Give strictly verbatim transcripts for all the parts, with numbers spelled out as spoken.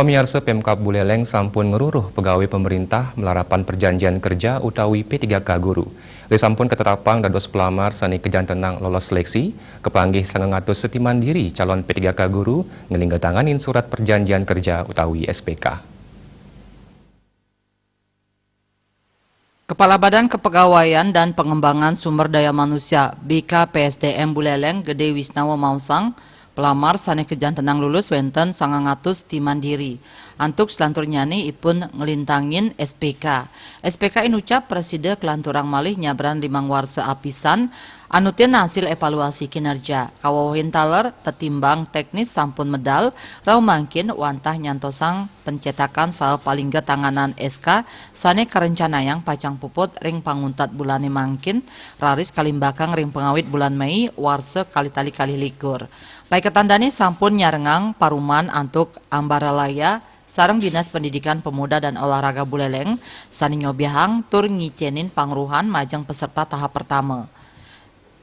Pamiarsa, Pemkab Buleleng sampun ngruruh pegawai pemerintah malarapan perjanjian kerja utawi P tiga K guru. Risampun katetapang dados pelamar sane kajantenang lolos seleksi, kapanggih sangang atus setiman diri calon P tiga K guru nglingga tanganin surat perjanjian kerja utawi S P K. Kepala Badan Kepegawaian dan Pengembangan Sumber Daya Manusia, B K P S D M Buleleng, Gede Wisnawa maosang, pelamar sane kajantenang lulus wenten sangang atus timan diri. Antuk selanturnyane ipun nglintangin S P K. S P K inucap prasida kalanturang malih nyabran limang warsa apisan, anutin hasil evaluasi kinerja. Kawewehin taler tetimbang teknis sampun medal, rauh mangkin wantah nyantosang pencetakan saha palingga tanganan S K sane karencanayang pacang puput ring panguntat bulane mangkin, raris kalimbakang ring pangawit bulan Mei warsa kalih tali kalih likur. Paiketan dane sampun nyarengang paruman antuk Ambaralaya sareng Dinas Pendidikan Pemuda dan Olahraga Buleleng sane nyobiahang tur ngicenin pangruhan majeng peserta tahap pertama.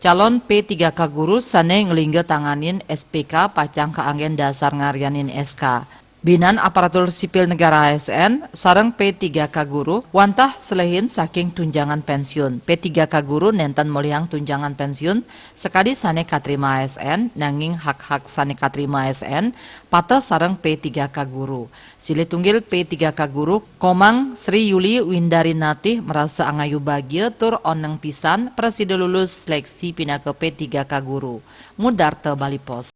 Calon P tiga K guru sane nglingga tanganin S P K pacang kaanggen dasar ngaryanin S K. Binan Aparatur Sipil Negara A S N sareng P tiga K guru wantah selehin saking tunjangan pensiun. P tiga K guru nenten molihang tunjangan pensiun sakadi sane katrima A S N, nanging hak-hak sane katrima A S N pateh sareng P tiga K guru. Silih tunggil P tiga K guru, Komang Sri Yuli Windarinatih, marasa angayu bagia tur oneng pisan prasida lulus seleksi pinaka P tiga K guru. Mudarta Bali Post.